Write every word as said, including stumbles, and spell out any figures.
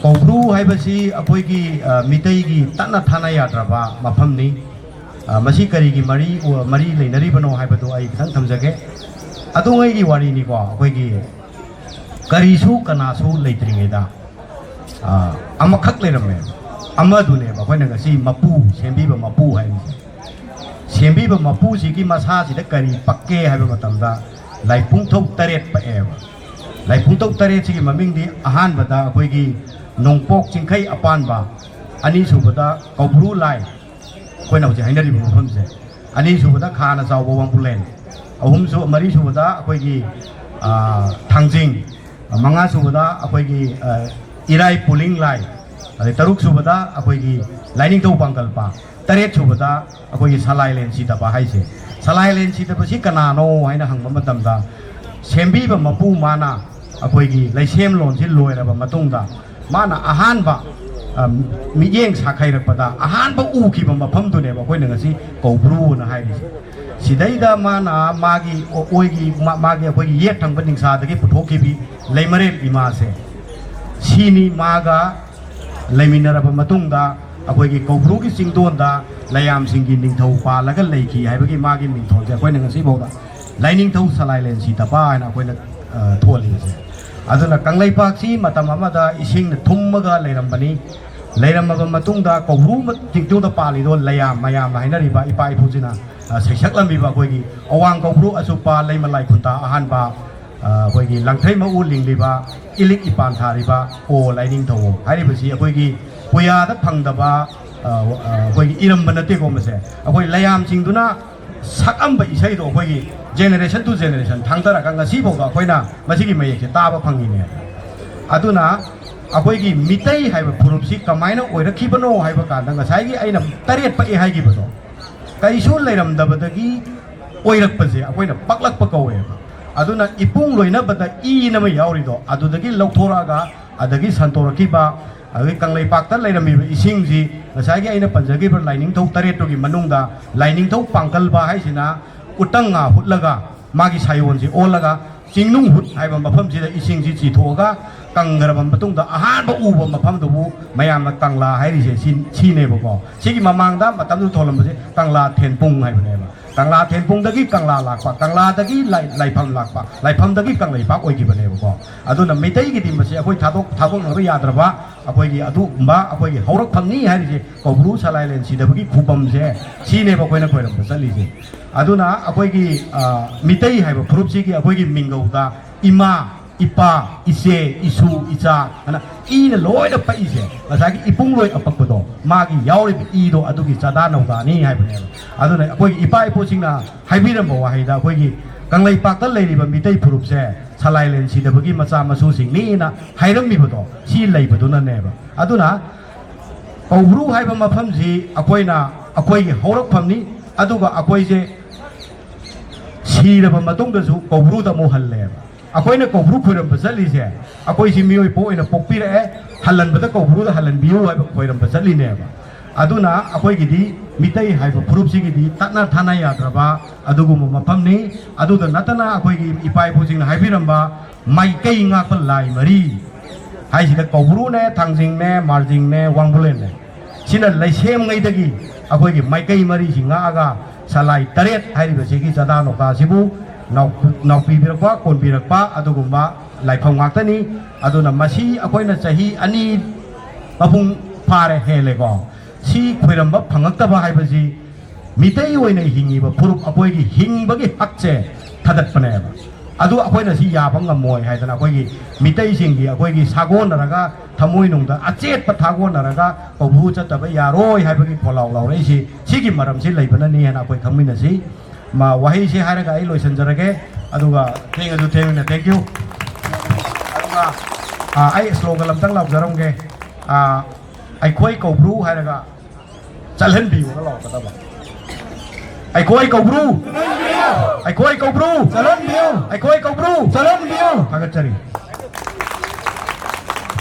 ꯀꯧꯕ꯭ꯔꯨ ꯍꯥꯏꯕꯁꯤ ꯑꯩꯈꯣꯏꯒꯤ, ꯑ, ꯃꯤꯇꯩꯒꯤ ꯇꯠꯅ ꯊꯥꯅ ꯌꯥꯗ꯭ꯔꯕ ꯃꯐꯝꯅꯤ꯫ ꯑ, ꯃꯁꯤ ꯀꯔꯤꯒꯤ ꯃꯔꯤ, ꯃꯔꯤ ꯂꯩꯅꯔꯤꯕꯅꯣ ꯍꯥꯏꯕꯗꯨ ꯑꯩ ꯈꯤꯇꯪ ꯊꯝꯖꯒꯦ꯫ ꯑꯗꯨꯉꯩꯒꯤ ꯋꯥꯔꯤꯅꯤꯀꯣ, ꯑꯩꯈꯣꯏꯒꯤ ꯀꯔꯤꯁꯨ ꯀꯅꯥꯁꯨ ꯂꯩꯇ꯭ꯔꯤꯉꯩꯗ, ꯑ, ꯑꯃꯈꯛ ꯂꯩꯔꯝꯃꯦ꯫ ꯑꯃꯗꯨꯅꯦꯕ ꯑꯩꯈꯣꯏꯅ ꯉꯁꯤ ꯃꯄꯨ, ꯁꯦꯝꯕꯤꯕ ꯃꯄꯨ ꯍꯥꯏꯔꯤꯁꯦ꯫ ꯁꯦꯝꯕꯤꯕ ꯃꯄꯨꯁꯤꯒꯤ ꯃꯁꯥꯁꯤꯗ ꯀꯔꯤ ꯄꯛꯀꯦ ꯍꯥꯏꯕ ꯃꯇꯝꯗ ꯂꯥꯏꯄꯨꯡꯊꯧ ꯇꯔꯦꯠ ꯄꯛꯑꯦꯕ꯫ ꯂꯥꯏꯄꯨꯡꯊꯧ ꯇꯔꯦꯠꯁꯤꯒꯤ ꯃꯃꯤꯡꯗꯤ ꯑꯍꯥꯟꯕꯗ ꯑꯩꯈꯣꯏꯒꯤ ꯅꯣꯡꯄꯣꯛ ꯆꯤꯡꯈꯩ ꯑꯄꯥꯟꯕ, ꯑꯅꯤꯁꯨꯕꯗ ꯀꯧꯕ꯭ꯔꯨ ꯂꯥꯏ, ꯑꯩꯈꯣꯏꯅ ꯍꯧꯖꯤꯛ ꯍꯥꯏꯅꯔꯤꯕ ꯃꯐꯝꯁꯦ, ꯑꯅꯤꯁꯨꯕꯗ ꯈꯥꯅ ꯆꯥꯎꯕ ꯋꯥꯡꯄꯨꯂꯦꯟ, ꯑꯍꯨꯝꯁꯨ-, ꯃꯔꯤꯁꯨꯕꯗ ꯑꯩꯈꯣꯏꯒꯤ, ꯑ, ꯊꯥꯡꯖꯤꯡ, ꯃꯉꯥꯁꯨꯕꯗ ꯑꯩꯈꯣꯏꯒꯤ, ꯑ, ꯏꯔꯥꯏ ꯄꯨꯂꯤꯡ ꯂꯥꯏ, ꯑꯗꯩ ꯇꯔꯨꯛꯁꯨꯕꯗ ꯑꯩꯈꯣꯏꯒꯤ ꯂꯥꯏꯅꯤꯡꯊꯧ ꯄꯥꯡꯒꯜꯄ, ꯇꯔꯦꯠꯁꯨꯕꯗ ꯑꯩꯈꯣꯏꯒꯤ ꯁꯂꯥꯏꯂꯦꯟ ꯁꯤꯗꯕ ꯍꯥꯏꯁꯦ꯫ ꯁꯂꯥꯏꯂꯦꯟ ꯁꯤꯗꯕꯁꯤ ꯀꯅꯥꯅꯣ ꯍꯥꯏꯅ ꯍꯪꯕ ꯃꯇꯝꯗ, ꯁꯦꯝꯕꯤꯕ ꯃꯄꯨ ꯃꯥꯅ ꯑꯩꯈꯣꯏꯒꯤ ꯂꯩꯁꯦꯝꯂꯣꯟꯁꯤ ꯂꯣꯏꯔꯕ ꯃꯇꯨꯡꯗ, ꯃꯥꯅ ꯑꯍꯥꯟꯕ, ꯑ, ꯃꯤꯠꯌꯦꯡ ꯁꯥꯈꯩꯔꯛꯄꯗ ꯑꯍꯥꯟꯕ ꯎꯈꯤꯕ ꯃꯐꯝꯗꯨꯅꯦꯕ ꯑꯩꯈꯣꯏꯅ ꯉꯁꯤ ꯀꯧꯕ꯭ꯔꯨꯅ ꯍꯥꯏꯔꯤꯁꯦ꯫ ꯁꯤꯗꯩꯗ ꯃꯥꯅ ꯃꯥꯒꯤ ꯑꯣꯏꯒꯤ, ꯃꯥ-, ꯃꯥꯒꯤ ꯑꯩꯈꯣꯏꯒꯤ ꯌꯦꯠ ꯊꯪꯕ ꯅꯤꯡꯁꯥꯗꯒꯤ ꯄꯨꯊꯣꯛꯈꯤꯕꯤ ꯂꯩꯃꯔꯦꯜ ꯏꯃꯥꯁꯦ, ꯁꯤꯅꯤ ꯃꯥꯒ ꯂꯩꯃꯤꯟꯅꯔꯕ ꯃꯇꯨꯡꯗ ꯑꯩꯈꯣꯏꯒꯤ ꯀꯧꯕ꯭ꯔꯨꯒꯤ ꯆꯤꯡꯗꯣꯟꯗ ꯂꯩꯌꯥꯝꯁꯤꯡꯒꯤ ꯅꯤꯡꯊꯧ ꯄꯥꯜꯂꯒ ꯂꯩꯈꯤ ꯍꯥꯏꯕꯒꯤ ꯃꯥꯒꯤ ꯃꯤꯡꯊꯣꯜꯁꯦ ꯑꯩꯈꯣꯏꯅ ꯉꯁꯤꯐꯥꯎꯗ ꯂꯥꯏꯅꯤꯡꯊꯧ ꯁꯂꯥꯏꯂꯦꯟ ꯁꯤꯇꯄ ꯍꯥꯏꯅ ꯑꯩꯈꯣꯏꯅ, ꯑ, ꯊꯣꯜꯂꯤꯕꯁꯦ꯫ ꯑꯗꯨꯅ ꯀꯪꯂꯩꯄꯥꯛꯁꯤ ꯃꯇꯝ ꯑꯃꯗ ꯏꯁꯤꯡꯅ ꯊꯨꯝꯃꯒ ꯂꯩꯔꯝꯕꯅꯤ꯫ ꯂꯩꯔꯝꯃꯕ ꯃꯇꯨꯡꯗ ꯀꯧꯕ꯭ꯔꯨ ꯃ-, ꯆꯤꯡꯗꯣꯟꯗ ꯄꯥꯜꯂꯤꯗꯣ ꯂꯩꯌꯥꯝ ꯃꯌꯥꯝꯅ ꯍꯥꯏꯅꯔꯤꯕ ꯏꯄꯥ ꯏꯄꯨꯁꯤꯅ, ꯑ, ꯁꯩꯁꯛꯂꯝꯃꯤꯕ ꯑꯩꯈꯣꯏꯒꯤ ꯑꯋꯥꯡ ꯀꯧꯕ꯭ꯔꯨ ꯑꯆꯨꯞꯄ ꯂꯩꯃ ꯂꯥꯏ ꯈꯨꯟꯇꯥ ꯑꯍꯥꯟꯕ, ꯑ, ꯑꯩꯈꯣꯏꯒꯤ ꯂꯪꯊ꯭ꯔꯩ ꯃꯎ ꯂꯤꯡꯂꯤꯕ, ꯏꯂꯤꯛ ꯏꯄꯥꯟ ꯊꯥꯔꯤꯕ ꯑꯣ ꯂꯥꯏꯅꯤꯡꯊꯧ ꯍꯥꯏꯔꯤꯕꯁꯤ ꯑꯩꯈꯣꯏꯒꯤ ꯄꯨꯌꯥꯗ ꯐꯪꯗꯕ, ꯑ, ꯑ, ꯑꯩꯈꯣꯏꯒꯤ ꯏꯔꯝꯕ ꯅꯠꯇꯦꯀꯣ ꯃꯁꯦ꯫ ꯑꯩꯈꯣꯏ ꯂꯩꯌꯥꯝꯁꯤꯡꯗꯨꯅ ꯁꯛꯑꯝꯕ ꯏꯁꯩꯗꯣ ꯑꯩꯈꯣꯏꯒꯤ generation to generation ꯊꯥꯡꯊꯔꯒ ꯉꯁꯤꯐꯥꯎꯗ ꯑꯩꯈꯣꯏꯅ ꯃꯁꯤꯒꯤ ꯃꯌꯦꯛꯁꯦ ꯇꯥꯕ ꯐꯪꯉꯤꯅꯦ꯫ ꯑꯗꯨꯅ ꯑꯩꯈꯣꯏꯒꯤ ꯃꯤꯇꯩ ꯍꯥꯏꯕ ꯐꯨꯔꯨꯞꯁꯤ ꯀꯃꯥꯏꯅ ꯑꯣꯏꯔꯛꯈꯤꯕꯅꯣ ꯍꯥꯏꯕ ꯀꯥꯟꯗ, ꯉꯁꯥꯏꯒꯤ ꯑꯩꯅ ꯇꯔꯦꯠ ꯄꯛꯏ ꯍꯥꯏꯈꯤꯕꯗꯣ, ꯀꯔꯤꯁꯨ ꯂꯩꯔꯝꯗꯕꯗꯒꯤ ꯑꯣꯏꯔꯛꯄꯁꯦ ꯑꯩꯈꯣꯏꯅ ꯄꯛꯂꯛꯄ ꯀꯧꯋꯦꯕ꯫ ꯑꯗꯨꯅ ꯏꯄꯨꯡ ꯂꯣꯏꯅꯕꯗ ꯏ ꯑꯃ ꯌꯥꯎꯔꯤꯗꯣ, ꯑꯗꯨꯗꯒꯤ ꯂꯧꯊꯣꯔꯛꯑꯒ ꯑꯗꯒꯤ ꯁꯟꯇꯣꯔꯛꯈꯤꯕ, ꯑꯗꯒꯤ ꯀꯪꯂꯩꯄꯥꯛꯇ ꯂꯩꯔꯝꯃꯤꯕ ꯏꯁꯤꯡꯁꯤ ꯉꯁꯥꯏꯒꯤ ꯑꯩꯅ ꯄꯟꯖꯈꯤꯕ ꯂꯥꯏꯅꯤꯡꯊꯧ ꯇꯔꯦꯠꯇꯨꯒꯤ ꯃꯅꯨꯡꯗ ꯂꯥꯏꯅꯤꯡꯊꯧ ꯄꯥꯡꯀꯜꯕ ꯍꯥꯏꯁꯤꯅ ꯎꯇꯪ ꯉꯥ ꯍꯨꯠꯂꯒ ꯃꯥꯒꯤ ꯁꯥꯌꯣꯟꯁꯤ ꯑꯣꯜꯂꯒ ꯆꯤꯡꯅꯨꯡꯍꯨꯠ ꯍꯥꯏꯕ ꯃꯐꯝꯁꯤꯗ ꯏꯁꯤꯡꯁꯤ ꯆꯤꯊꯣꯛꯑꯒ ꯀꯪꯈ꯭ꯔꯕ ꯃꯇꯨꯡꯗ ꯑꯍꯥꯟꯕ ꯎꯕ ꯃꯐꯝꯗꯨꯕꯨ ꯃꯌꯥꯝꯅ ꯀꯪꯂꯥ ꯍꯥꯏꯔꯤꯁꯦ ꯁꯤ-, ꯁꯤꯅꯦꯕꯀꯣ꯫ ꯁꯤꯒꯤ ꯃꯃꯥꯡꯗ ꯃꯇꯝꯗꯨꯗ ꯊꯣꯜꯂꯝꯕꯁꯦ ꯀꯪꯂꯥ ꯊꯦꯟꯄꯨꯡ ꯍꯥꯏꯕꯅꯦꯕ꯫ ꯀꯪꯂꯥ ꯊꯦꯟꯄꯨꯡꯗꯒꯤ ꯀꯪꯂꯥ ꯂꯥꯛꯄ, ꯀꯪꯂꯥꯗꯒꯤ ꯂꯥꯏ-, ꯂꯥꯏꯐꯝ ꯂꯥꯛꯄ, ꯂꯥꯏꯐꯝꯗꯒꯤ ꯀꯪꯂꯩꯄꯥꯛ ꯑꯣꯏꯈꯤꯕꯅꯦꯕꯀꯣ꯫ ꯑꯗꯨꯅ ꯃꯤꯇꯩꯒꯤꯗꯤ ꯃꯁꯤ ꯑꯩꯈꯣꯏ ꯊꯥꯗꯣꯛ-, ꯊꯥꯗꯣꯛꯅꯕ ꯌꯥꯗ꯭ꯔꯕ ꯑꯩꯈꯣꯏꯒꯤ ꯑꯗꯨꯒꯨꯝꯕ ꯑꯩꯈꯣꯏꯒꯤ ꯍꯧꯔꯛꯐꯝꯅꯤ ꯍꯥꯏꯔꯤꯁꯦ ꯀꯧꯕ꯭ꯔꯨ ꯁꯂꯥꯏꯂꯦꯟ ꯁꯤꯗꯕꯒꯤ ꯈꯨꯕꯝꯁꯦ ꯁꯤꯅꯦꯕ ꯑꯩꯈꯣꯏꯅ ꯈꯣꯏꯔꯝꯕ ꯆꯠꯂꯤꯁꯦ꯫ ꯑꯗꯨꯅ ꯑꯩꯈꯣꯏꯒꯤ, ꯑ, ꯃꯤꯇꯩ ꯍꯥꯏꯕ ꯐꯨꯔꯨꯞꯁꯤꯒꯤ ꯑꯩꯈꯣꯏꯒꯤ ꯃꯤꯡꯒꯧꯗ ꯏꯃꯥ, ꯏꯄꯥ, ꯏꯆꯦ, ꯏꯁꯨ, ꯏꯆꯥ ꯑꯅ ꯏꯅ ꯂꯣꯏꯅ ꯄꯛꯏꯁꯦ, ꯉꯁꯥꯏꯒꯤ ꯏꯄꯨꯡꯂꯣꯏ ꯑꯄꯛꯄꯗꯣ, ꯃꯥꯒꯤ ꯌꯥꯎꯔꯤꯕ ꯏꯗꯣ ꯑꯗꯨꯒꯤ ꯆꯥꯗꯥ ꯅꯧꯗꯥꯅꯤ ꯍꯥꯏꯕꯅꯦꯕ꯫ ꯑꯗꯨꯅ ꯑꯩꯈꯣꯏꯒꯤ ꯏꯄꯥ ꯏꯄꯨꯁꯤꯡꯅ ꯍꯥꯏꯕꯤꯔꯝꯕ ꯋꯥꯍꯩꯗ ꯑꯩꯈꯣꯏꯒꯤ ꯀꯪꯂꯩꯄꯥꯛꯇ ꯂꯩꯔꯤꯕ ꯃꯤꯇꯩ ꯐꯨꯔꯨꯞꯁꯦ ꯁꯂꯥꯏꯂꯦꯟ ꯁꯤꯗꯕꯒꯤ ꯃꯆꯥ ꯃꯁꯨꯁꯤꯡꯅꯤꯅ ꯍꯥꯏꯔꯝꯃꯤꯕꯗꯣ ꯁꯤ ꯂꯩꯕꯗꯨꯅꯅꯦꯕ꯫ ꯑꯗꯨꯅ ꯀꯧꯕ꯭ꯔꯨ ꯍꯥꯏꯕ ꯃꯐꯝꯁꯤ ꯑꯩꯈꯣꯏꯅ, ꯑꯩꯈꯣꯏꯒꯤ ꯍꯧꯔꯛꯐꯝꯅꯤ, ꯑꯗꯨꯒ ꯑꯩꯈꯣꯏꯁꯦ ꯁꯤꯔꯕ ꯃꯇꯨꯡꯗꯁꯨ ꯀꯧꯕ꯭ꯔꯨꯗ ꯑꯃꯨꯛ ꯍꯜꯂꯦꯕ꯫ ꯑꯩꯈꯣꯏꯅ ꯀꯧꯕ꯭ꯔꯨ ꯈꯣꯏꯔꯝꯕ ꯆꯠꯂꯤꯁꯦ, ꯑꯩꯈꯣꯏꯁꯤ ꯃꯤꯑꯣꯏꯕ ꯑꯣꯏꯅ ꯄꯣꯛꯄꯤꯔꯛꯑꯦ, ꯍꯜꯍꯟꯕꯗ ꯀꯧꯕ꯭ꯔꯨꯗ ꯍꯜꯍꯟꯕꯤꯌꯨ ꯍꯥꯏꯕ ꯈꯣꯏꯔꯝꯕ ꯆꯠꯂꯤꯅꯦꯕ꯫ ꯑꯗꯨꯅ ꯑꯩꯈꯣꯏꯒꯤꯗꯤ ꯃꯤꯇꯩ ꯍꯥꯏꯕ ꯐꯨꯔꯨꯞꯁꯤꯒꯤꯗꯤ ꯇꯠꯅ ꯊꯥꯅ ꯌꯥꯗ꯭ꯔꯕ ꯑꯗꯨꯒꯨꯝꯕ ꯃꯐꯝꯅꯤ꯫ ꯑꯗꯨꯗ ꯅꯠꯇꯅ ꯑꯩꯈꯣꯏꯒꯤ ꯏꯄꯥ ꯏꯄꯨꯁꯤꯡꯅ ꯍꯥꯏꯕꯤꯔꯝꯕ ꯃꯥꯏꯀꯩ ꯉꯥꯛꯄ ꯂꯥꯏ ꯃꯔꯤ ꯍꯥꯏꯁꯤꯗ ꯀꯧꯕ꯭ꯔꯨꯅꯦ, ꯊꯥꯡꯖꯤꯡꯅꯦ, ꯃꯥꯔꯖꯤꯡꯅꯦ, ꯋꯥꯡꯕꯨꯂꯦꯟꯅꯦ꯫ ꯁꯤꯅ ꯂꯩꯁꯦꯝꯉꯩꯗꯒꯤ ꯑꯩꯈꯣꯏꯒꯤ ꯃꯥꯏꯀꯩ ꯃꯔꯤꯁꯤ ꯉꯥꯛꯑꯒ ꯁꯂꯥꯏ ꯇꯔꯦꯠ ꯍꯥꯏꯔꯤꯕꯁꯤꯒꯤ ꯆꯥꯗꯥ ꯅꯧꯗꯥꯁꯤꯕꯨ ꯅꯥꯎ-, ꯅꯥꯎꯄꯤꯕꯤꯔꯛꯄ, ꯀꯣꯟꯕꯤꯔꯛꯄ ꯑꯗꯨꯒꯨꯝꯕ ꯂꯥꯏꯐꯝ ꯉꯥꯛꯇꯅꯤ꯫ ꯑꯗꯨꯅ ꯃꯁꯤ ꯑꯩꯈꯣꯏꯅ ꯆꯍꯤ ꯑꯅꯤ ꯃꯄꯨꯡ ꯐꯥꯔꯦ, ꯍꯦꯜꯂꯦꯀꯣ꯫ ꯁꯤ ꯈꯣꯏꯔꯝꯕ ꯐꯪꯉꯛꯇꯕ ꯍꯥꯏꯕꯁꯤ ꯃꯤꯇꯩ ꯑꯣꯏꯅ ꯍꯤꯡꯉꯤꯕ ꯐꯨꯔꯨꯞ ꯑꯩꯈꯣꯏꯒꯤ ꯍꯤꯡꯕꯒꯤ ꯍꯛꯁꯦ ꯊꯥꯗꯠꯄꯅꯦꯕ꯫ ꯑꯗꯨ ꯑꯩꯈꯣꯏꯅ ꯁꯤ ꯌꯥꯕ ꯉꯝꯃꯣꯏ ꯍꯥꯏꯗꯅ ꯑꯩꯈꯣꯏꯒꯤ ꯃꯤꯇꯩꯁꯤꯡꯒꯤ ꯑꯩꯈꯣꯏꯒꯤ ꯁꯥꯒꯣꯟꯅꯔꯒ ꯊꯃꯣꯏꯅꯨꯡꯗ ꯑꯆꯦꯠꯄ ꯊꯥꯒꯣꯟꯅꯔꯒ ꯀꯧꯕ꯭ꯔꯨ ꯆꯠꯇꯕ ꯌꯥꯔꯣꯏ ꯍꯥꯏꯕꯒꯤ ꯈꯣꯜꯂꯥꯎ ꯂꯥꯎꯔꯛꯏꯁꯤ ꯁꯤꯒꯤ ꯃꯔꯝꯁꯤ ꯂꯩꯕꯅꯅꯤ ꯍꯥꯏꯅ ꯑꯩꯈꯣꯏ ꯈꯪꯃꯤꯟꯅꯁꯤ꯫ ꯃ-, ꯋꯥꯍꯩꯁꯤ ꯍꯥꯏꯔꯒ ꯑꯩ ꯂꯣꯏꯁꯤꯟꯖꯔꯒꯦ꯫ ꯑꯗꯨꯒ ꯊꯦꯡꯉꯁꯨ ꯊꯦꯡꯃꯤꯟꯅ, thank you꯫ ꯑꯗꯨꯒ, ꯑ, ꯑꯩ slogan ꯑꯝꯇꯪ ꯂꯥꯎꯖꯔꯝꯒꯦ꯫ ꯑ, ꯑꯩꯈꯣꯏ ꯀꯧꯕ꯭ꯔꯨ ꯍꯥꯏꯔꯒ ꯆꯠꯍꯟꯕꯤꯌꯨꯅ ꯂꯥꯎꯔꯛꯀꯗꯕ꯫ ꯑꯩꯈꯣꯏ ꯀꯧꯕ꯭ꯔꯨ! ꯑꯩꯈꯣꯏ ꯀꯧꯕ꯭ꯔꯨ! ꯆꯠꯍꯟꯕꯤꯌꯨ! ꯑꯩꯈꯣꯏ ꯀꯧꯕ꯭ꯔꯨ! ꯆꯠꯍꯟꯕꯤꯌꯨ! ꯊꯥꯒꯠꯆꯔꯤ꯫